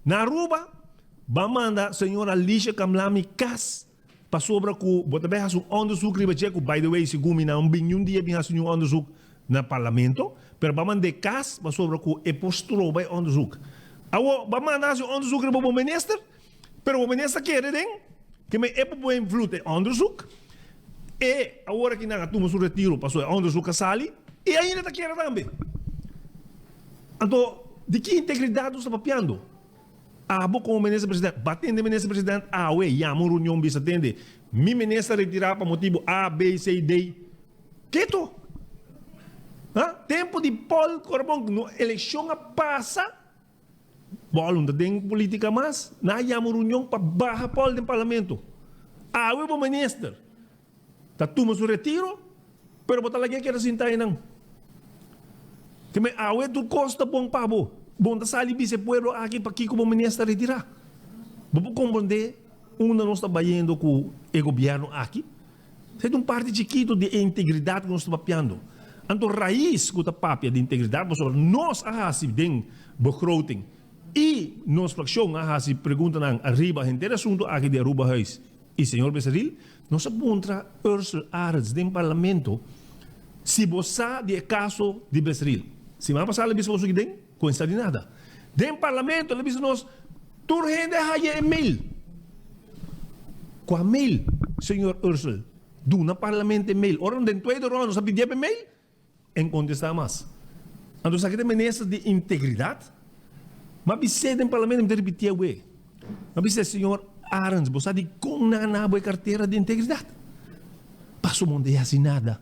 Na Aruba, bo a manda señor Alicia Kamlami cas pasobra cu bo ta bay haci un onderzoek riba dje cu by the way segun mi nan bin niun dia bin haci niun onderzoek na parlamento, pero bo a mand'e cas pasobra cu e por stroba e onderzoek. Awor bo a manda haci un onderzoek riba bo minister, pero bo minister kere den ke men e por beïnvloed e onderzoek, e awor aki nan a tuma su retiro pasobra e onderzoek a sali y ainda ta kere tambe. Anto, di ki integridat nos ta papiando? Abo komo Minister President, ba tende Minister President awe yama un reunion bisa tende, mi minister a retira pa motibu A, B, C, D. Keto! Ha? Tempu di Paul Corbon, no elekshon a pasa, Paul no ta den politika mas, nan a yama un reunion pa baha Paul den parlamento. Awe bo minister Ta tuma su retiro, pero bo ta lag'é keda sinta einan. Te me awe tur kos ta bon pa bo. Bo no ta sali bisa e pueblo aki pakiko bo minister a retirá. Bo por komprondé unda nos ta bayendo ku e gobièrnu aki? Esei ta un parti chikitu di e integridat ku nos ta papiando. Anto rais ku ta papia di integridat pasobra nos a hasi den begroting i nos frakshon a hasi preguntanan ariba henter e asuntu aki di Arubahuis. Y señor Becerril, nos a puntra Ursel Arends den parlamento si bo sa di e caso di Becerril. Siman pasa el a bisa boso aki den cu e sa di nada. Den parlamento el a bisa nos tur hende a haya e mail. Cua mail, señor Ursel? Duna parlamento e mail. Ora den tweede ronda nos a pidié pa e mail, En contesta mas. Anto esaki ta minister di integridad? M'a bis'é den parlamento, mi ta ripitié awe. M'a bis'é, Señor Arends, bo sa di con nan a nabo e cartera di integridad? Paso bo no ta haci nada.